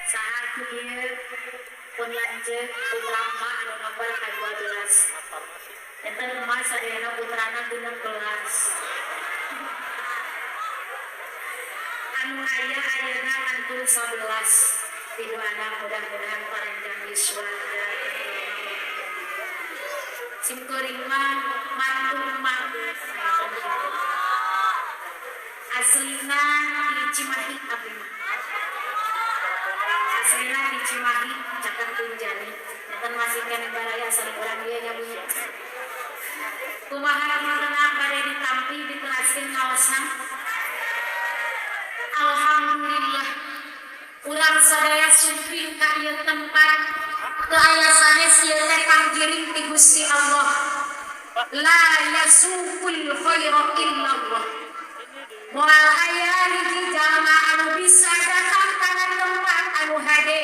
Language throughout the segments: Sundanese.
Saha ieu pun lanceuk putra emak anu nomor ka-12. Enten emak sadayana putrana 16. Anu aya ayeuna kantun 11. Tilu anak mudah-mudahan paranjang yuswa. Simkuring mah mantu emak. Aslina di Cimahi abdi mah. Aslina di Cimahi caket Tunjani. Enten masih keneh baraya sareng urang ieu nya Bu. Kumaha dintenna bade ditampi diteraskeun ngaosna. Alhamdulillah urang sadaya sumping ka ieu tempat teu aya sanes ieu teh panggiring ti Gusti Allah. La yasukul khaira illallah. Moal aya hiji jalma anu bisa datang kana tempat anu hade.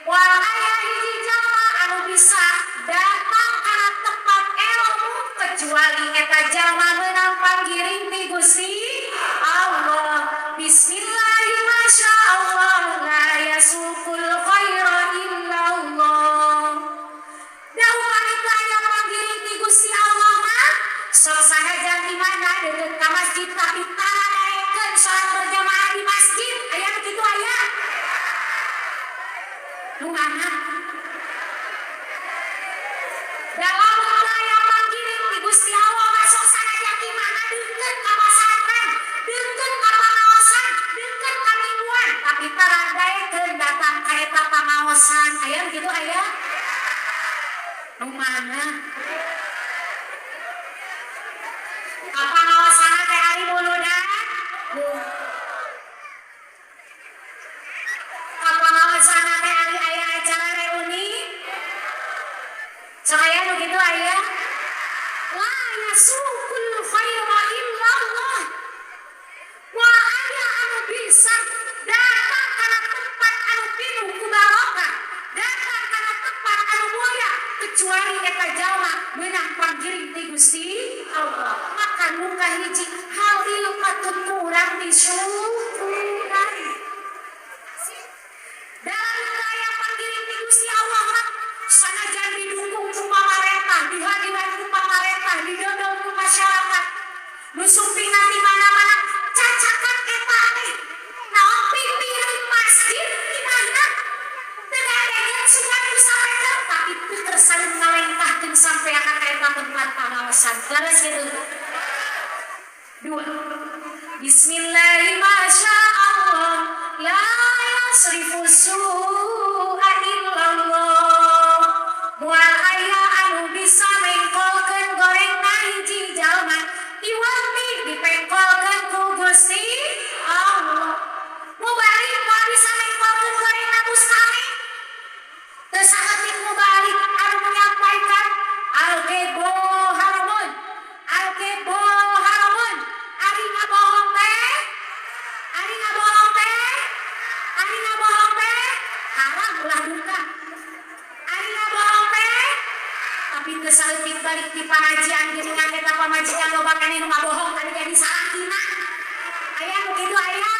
Moal aya hiji jalma anu bisa datang kana tempat ilmu kecuali eta jalma meunang panggiring ti Gusti Allah. Bismillahirrahmanirrahim. La yasukul khaira illallah. Da upami teu aya panggiring ti Gusti Allah mah sok sanajan di mana deukeut ka masjid tapi tara daekeun salat berjamaah di masjid. Aya nu kitu aya? Nu mana? Da lamun teu aya panggiring ti Gusti Allah mah sok sanajan di mana deukeut ka pasantren, deukeut ka pangaosan, deukeut ka mingguan tapi tara daekeun datang ka eta pangaosan. Aya nu kitu aya? Nu mana? Ka pangaosanna teh ari muludan? Ka pangaosanna teh ari aya acara reuni? Sok aya nu kitu aya? La yasukul khaira illallah. Moal aya anu bisa datang kana tempat anu pinuh ku barokah, datang kana tempat anu mulia kecuali eta jalma meunang panggiring ti Gusti Allah. Maka nu kahiji hal ieu patut ku urang disyukuran. Dalam aya panggiring ti Gusti Allah mah sanajan didukung ku pamarentah, dihadiran ku pamarentah, didodong ku masyarakat, nu sumpingna di mana-mana cacakan eta teh naon pipireun masjid imahna teu dadengeun sugan ku sapeker tapi teu kersaeun ngalengkahkeun sampai ka eta tempat pangaosan. Leres kitu. Dua. Bismillahirrahmanirrahim. La yasrifu su'a illallah. Moal aya anu bisa mengkolkeun gorengna hiji jalma iwal ti dipengkolkeun ku Gusti Allah. Mubalik moal bisa mengkolkeun gorengna mustami. Teu saeutik mubalik anu menyampaikan al-kebo haramun. Al-kebo haramun. Ari ngabohong teh? Ari ngabohong teh? Ari ngabohong teh? Haram ulah duka. Ari ngabohong teh? Tapi teu saeutik balik di pangajian geuningan eta pamajikan loba keneh nu ngabohong tadi jadi salakina. Aya nu kitu aya?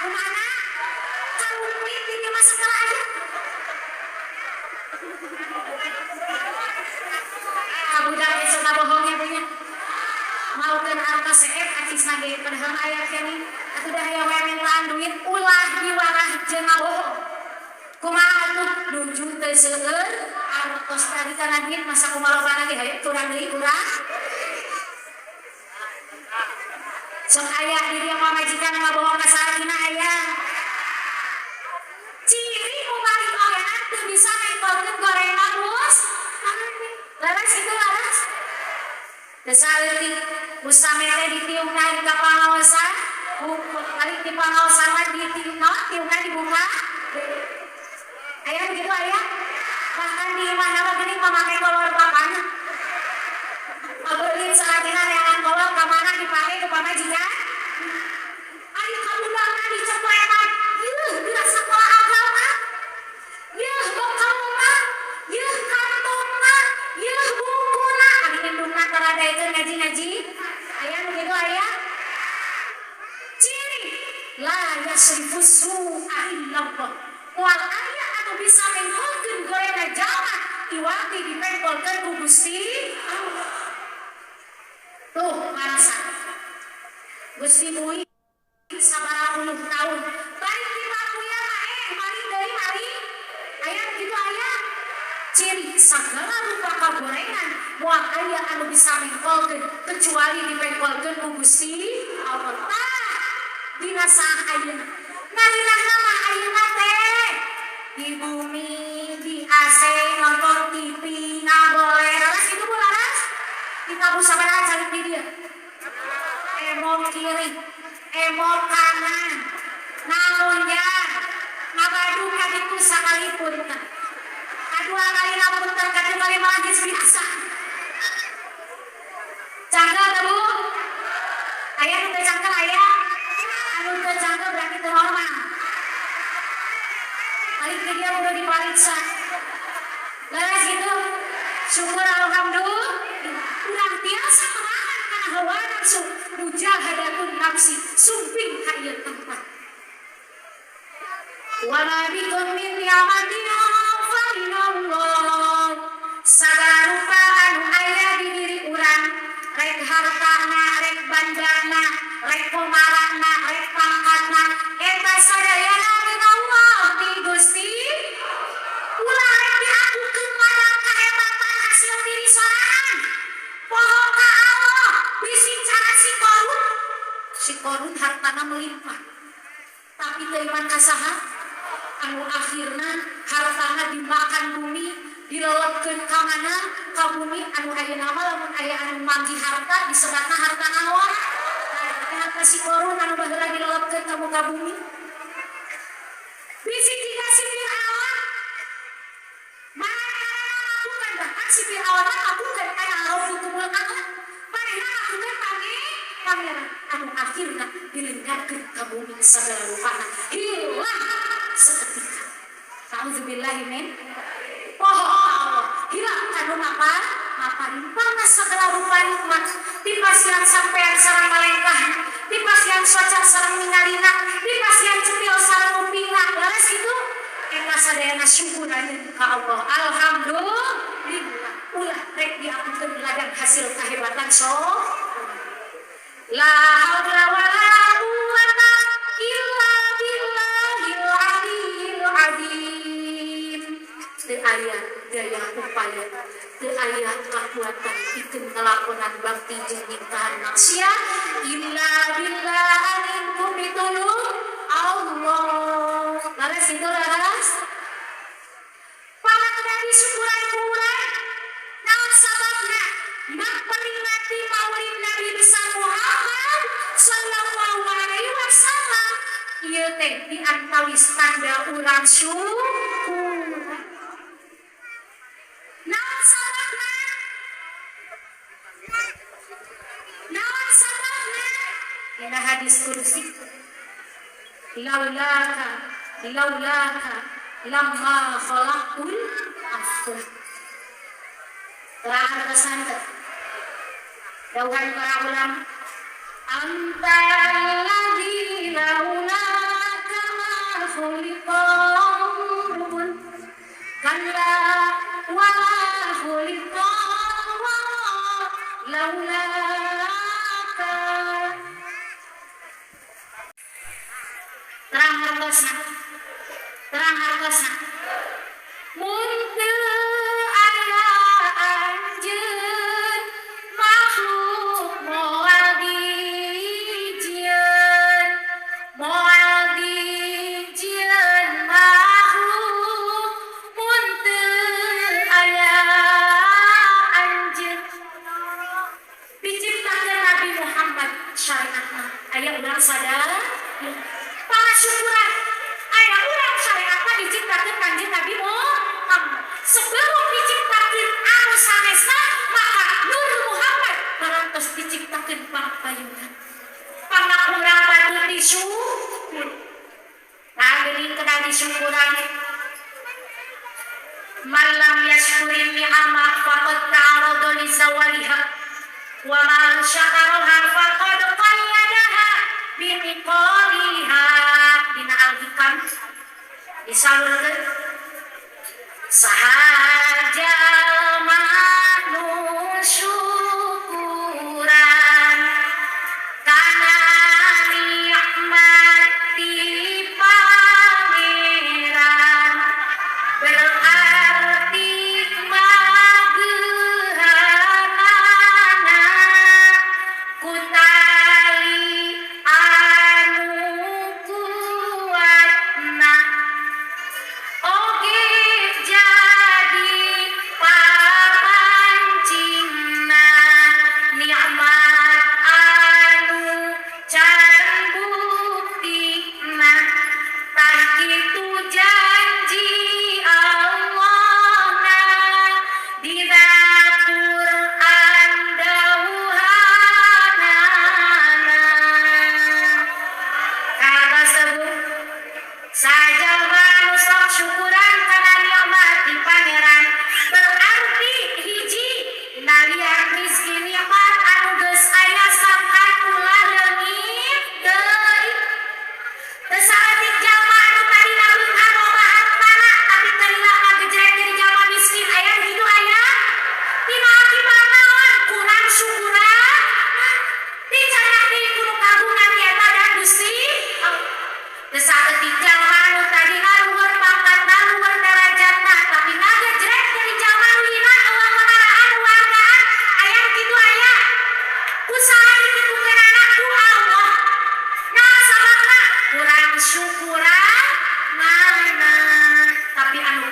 Nu mana? Karumpit di dieu mah segala aya. Kabudak ge sok ngabohong nya punya. Maukeun harta seep acisna ge padahal aya keneh. Atuh da hayang we mintaan duit ulah diwarah jeung ngabohong. Kumaha atuh nuju teu seueur artos tadi kana duit masa kumaha lobana ge hayu kurang deui kurang. Sok aya di dieu pamajikan ngabohong ka salakina aya. Ciri mubalik oge teu bisa mengkolkeun gorengna bos. Leres itu leres. Teu saeutik mustame teh ditiungna di ka pangaosan, balik di pangaosan mah ditiungna, tiungna dibuka. Aya begitu aya? Bahkan di imahna mah geuning mamake kolor papana. Pabeulit salakina neangan kolor ka mana dipake ku pamajikan? Ari kabudakna dicepletan, yeuh dina sakola agama. Yeuh bekalna, yeuh kantongna, yeuh bukuna. Ari indungna tara daekeun ngaji-ngaji. Aya nu kitu aya? Ciri la yasrifu su'a illallah. Gusti Allah. Tuh ngarasa Gusti Mui sabaraha puluh tahun balik di Papuya mah mari deui mari aya kitu aya ciri sagala rupa kagorengan moal aya anu bisa mengkolkeun kecuali dipengkolkeun ku Gusti Allah. Tah dina saah ayeuna nalirahna mah ayeuna teh di bumi di AC nonton TV ngaboleh laras kitu Bu, laras ditabuh sabaraha calik di dieu, emok kiri emok kanan ngalonjar ngabadu ka ditu sakali punten kadua kali punten katilu kali malah geus biasa. Cangkel teh Bu, aya nu teu cangkel? Aya anu teu cangkel berarti teu normal. Balik ke dia udah diperiksa. Laras gitu. Syukur alhamdulillah urang tiasa menahan kana hawa nafsu, mujahadatun nafsi sumping ka ieu tempat. Wa ma bikum min ni'matin fa minallah. Sagala rupa anu aya di diri urang, rek hartana, rek bandana, rek komarana, rek pangkatna, eta sadayana minallah, ti Gusti. Ulah rek diakukeun ladang kahebatan hasil diri sorangan. Poho ka Allah, bisi cara si Korun. Si Korun hartana melimpah, tapi teu iman ka saha? Anu akhirna hartana dimakan bumi, dilelepkeun ka mana? Ka bumi. Anu ayeuna mah lamun aya anu manggih harta disebatna harta naon? Nah, harta si Korun anu baheula dilelepkeun ka muka bumi. Bisi jiga si Fir'aun. Mana ngakukan, bahkan si Fir'aun mah ngakukan ana rabbukumul a'la. Manehna ngakukan pangeran anu akhirna dilenyapkeun ka bumi, segala rupana hilang seketika. A'udzubillahi min. Poho Allah, hilang kanu napa ngapain panas segala rupa nikmat dipasihan sampean sareng malengkah, dipasihan soca sareng ningalina, dipasihan cepil sareng ngupingna. Laras gitu? Eta sadayana syukur ka Allah, alhamdulillah. Ulah rek diakukeun ladang hasil kahebatan so. La haula wala quwwata illa billahil aliyil azim. Teu aya daya upaya, teu aya kakuatan pikeun ngalakonan bakti jeung nyingkahan maksiat illa billah angin ku pitulung Allah. Laras itu, laras? Pangna disyukuran ku urang, naon sababna? Memperingati Maulid Nabi besar Muhammad sallallahu alaihi wasallam. Ieu teh di antawis tanda urang syukur. Naon sababna? Naon sababna? Dina hadis kursi, laulaka laulaka lamma khalaqtul aflah. Terang kesan teu? Dawuhan para ulama, anta alladzi laulaka ma khuliqa amrun kalla wala khuliqa laulaka. Terang hartosna? Terang hartosna? Mun teu aya anjeun, makhluk moal dijieun, moal dijieun makhluk mun teu aya anjeun. Diciptakeun Nabi Muhammad, syariatna aya, urang sadar pangasyukuran aya urang, syariatna diciptakeun Kanjeng Nabi Muhammad. Sebelum diciptakeun anu sanesna, maka Nur Muhammad parantos diciptakeun pangpayunan. Pangna urang patut disyukur. Nah, geuning kena disyukuran. Man lam yashkurin ni'ama faqad ta'arada li zawaliha wa man syakaraha faqad qayyadaha bi'iqaliha. Dina Al-Hikam disalurkeun saha jalma nu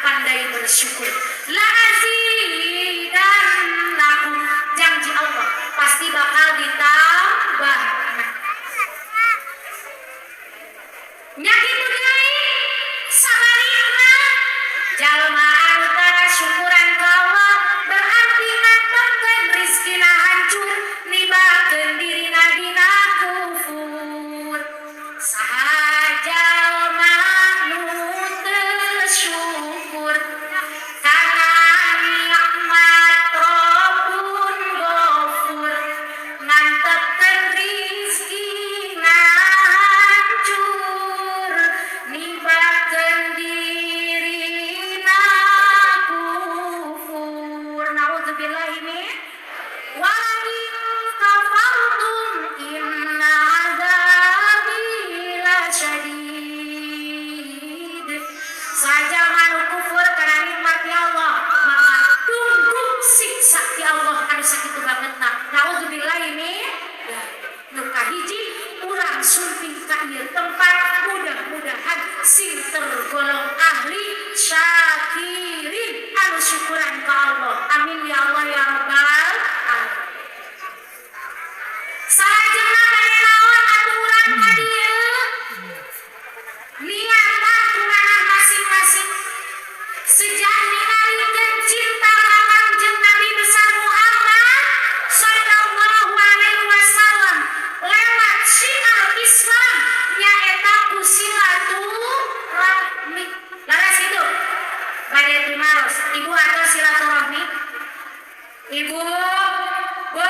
pandai bersyukur. La azidannakum, janji Allah pasti bakal ditambah. Nya kitu deui sabalikna, jalma anu tara syukuran ka Allah berarti ngantongkeun rizkina hancur, nibakeun dirina dina kufur. Saha jalma nu teu syukur kana nikmat Rabbun Ghafur, ngantepkeun rizkina hancur, nibakeun dirina kufur. Naudzubillahi min walain kafartum inna azabi lasyadid. Sajalma nu kufur kana nikmat ya Allah, maka tunggu siksa ti Allah anu sakitu bangetna. Naudzubillahi min. Nu kahiji, urang sumping ka ieu tempat mudah-mudahan sing tergolong ahli syakirin, anu syukuran ka Allah. Amin ya Allah ya rabbal alamin. Salajengna bade naon atuh urang ka dieu? Niatan kumaha masing-masing sejak ningalikeun cinta ka Kangjeng Nabi besar Muhammad sallallahu alaihi wasallam lewat syiar Islam, nyaeta ku silaturahmi. Laras itu bade tumaros, Ibu, atau silaturahmi, Ibu, Bu.